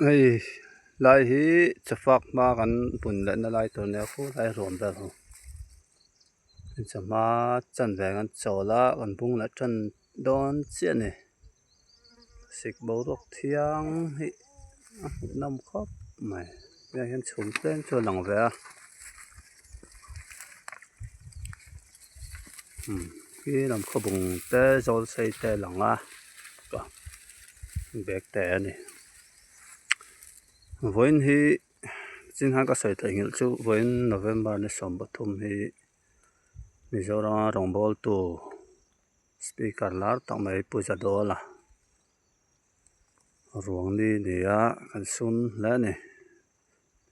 Hei lai hi chawfak hma kan bun leh na lai tur nia khu lai ruam vel ho chawhma chanve kan chawl a kan bung leh tan dawn chiah a ni sik boruak thiang hi a hmuh nawm khawp mai hetiang hian chhum tlem chu a lang ve a umm khi lam khawbung te zawl sei te a lang a. Bag te a ni vawiin hi chin khan ka sawi theihnghilh chu vawiin November ni 13 hi Mizorama rawngbawltu speaker lar tak mai Pu Zadawla ruang ni ni a kan sum hle a ni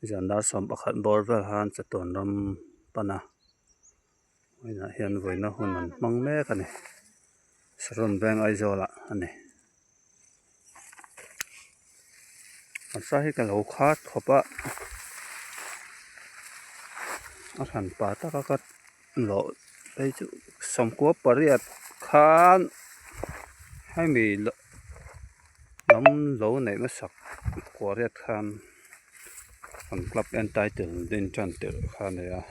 zan dar 11 bawr vel khan chatuan ram pana. Vawiinah hian vawiina hun an hmang mek a ni Saron veng Aizawl ah a ni hmarcha hi ka lo khat khawp a a hran pa taka ka lawh phei chu 98 khan hemi lam lo neih hmasak kuahriat khan. An club en title din tan tirh kha a nei a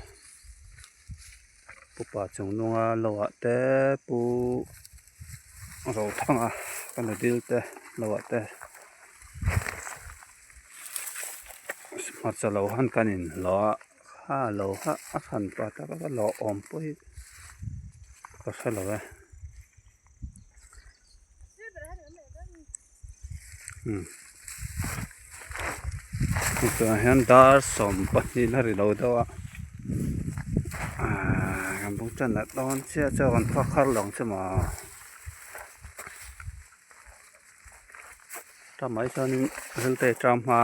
upa chung nunga lo ah te pu Rothanga ka nu dil te lo ah te hmarcha lo han kan inhlawh a kha lo kha a hran pa tak a lawh awm pawh hi ka hre lo e. Tunah hian dar 12 a ri lo deuh a ahh kan bung tan leh dawn chiah chuan kan phak har lo ang chu maw ta mai chuanin rilte ṭam hma.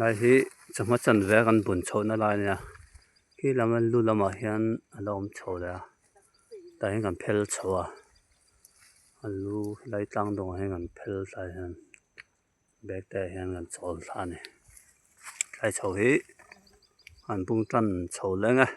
Lai hi chawhma chanve a kan bun chhohna lai a nia khi lam a lu lamah hian a la awm chho leh a tah hian kan phel chho a a lu helai tlang dawngah hian kan phel thlai hian bag te ah hian kan chawl thla a ni thlai chho hi an bung tan chho leng e.